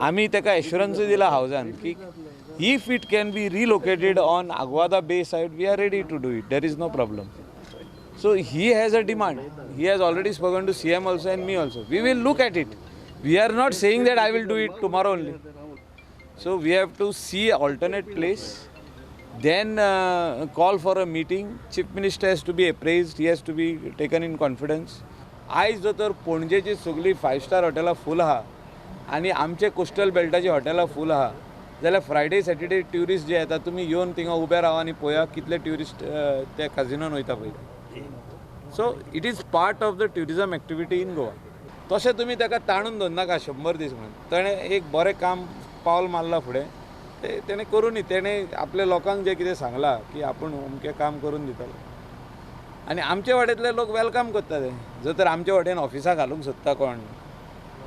आमी ताका एश्युरन्सूय दिला हावजान की if it can be relocated on Aguada bay side, we are ready to do it, there is no problem. So he has a demand, he has already spoken to CM also and me also. We will look at it. We are not saying that I will do it tomorrow only. So we have to see alternate place, then call for a meeting. Chief Minister has to be apprised, he has to be taken in confidence. आयज जर तर पणजेची सगळी 5 star हॉटेलां फूल आहा आनी आमचे coastal बेल्टाची हॉटेलां फूल आहा जाल्यार फ्रायडे सॅटर्डे ट्युरिस्ट जे येता, तुमी येवन थिंगा उबे रावा आनी पळया कितले ट्युरिस्ट त्या काजिनोन वयता पळय. So it is part of the tourism activity in Goa. तशें तुमी ताका ताणून दवरनाका 100 दीस म्हणून. ताणें एक बरें काम पावल मारलां फुडें, ते तेणें करूं न्ही. तेणें आपल्या लोकांक जें कितें सांगलां की आपूण अमकें काम करून दितलो आनी आमचे वाटेंतले लोक welcome करता ते. जर तर आमचे वाटेन ऑफिसां घालूंक सोदता कोण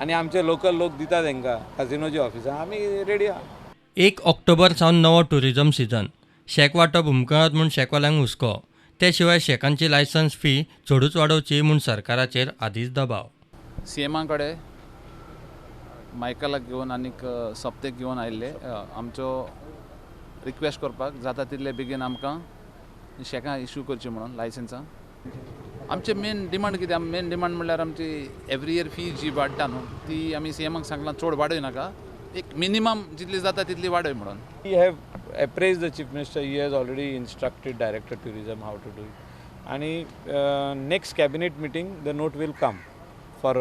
आनी आमचे लोकल लोक दिता तांकां काजिनोची ऑफिसां, आमी रेडी आहा. 1 ऑक्टोबर सावन नवो टुरिजम सिजन. शॅक वांटप हुमकळत म्हूण शॅकवाल्यांक हुस्को. ते शिवाय शॅकांची लायसन्स फी चडूच वाडोवची म्हूण सरकाराचेर आदींच दबाव. सीएमा कडेन मायकलाक घेवन आनीक सप्तेक घेवन आयिल्ले आमचो रिक्वेस्ट करपाक, जाता तितले बेगीन आमकां शॅकां इश्यू करची म्हणून लायसन्सां. आमचे मेन डिमांड कितें, मेन डिमांड म्हणल्यार आमची एवरी इयर फी जी वाडटा न्हू ती आमी सीएमाक सांगलां चड वाडय नाका, एक मिनिमम जितली जाता तितली वाडय म्हणून. We have apprised the Chief Minister, he has already instructed Director Tourism how to do it. आनी next cabinet meeting the note will come for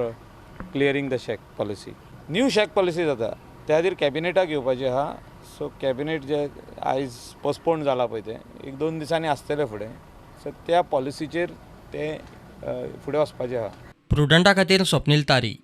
clearing the shack policy. New shack policy जाता त्या खातीर कॅबिनेटाक येवपाचें आहा. So cabinet जे आयज postpone जाला पळय तें 1-2 दिसांनी आसतलें फुडें. सो त्या पॉलिसीचेर ते फुडें वचपाचें आहा. प्रुडंटा खातीर स्वप्नील तारी.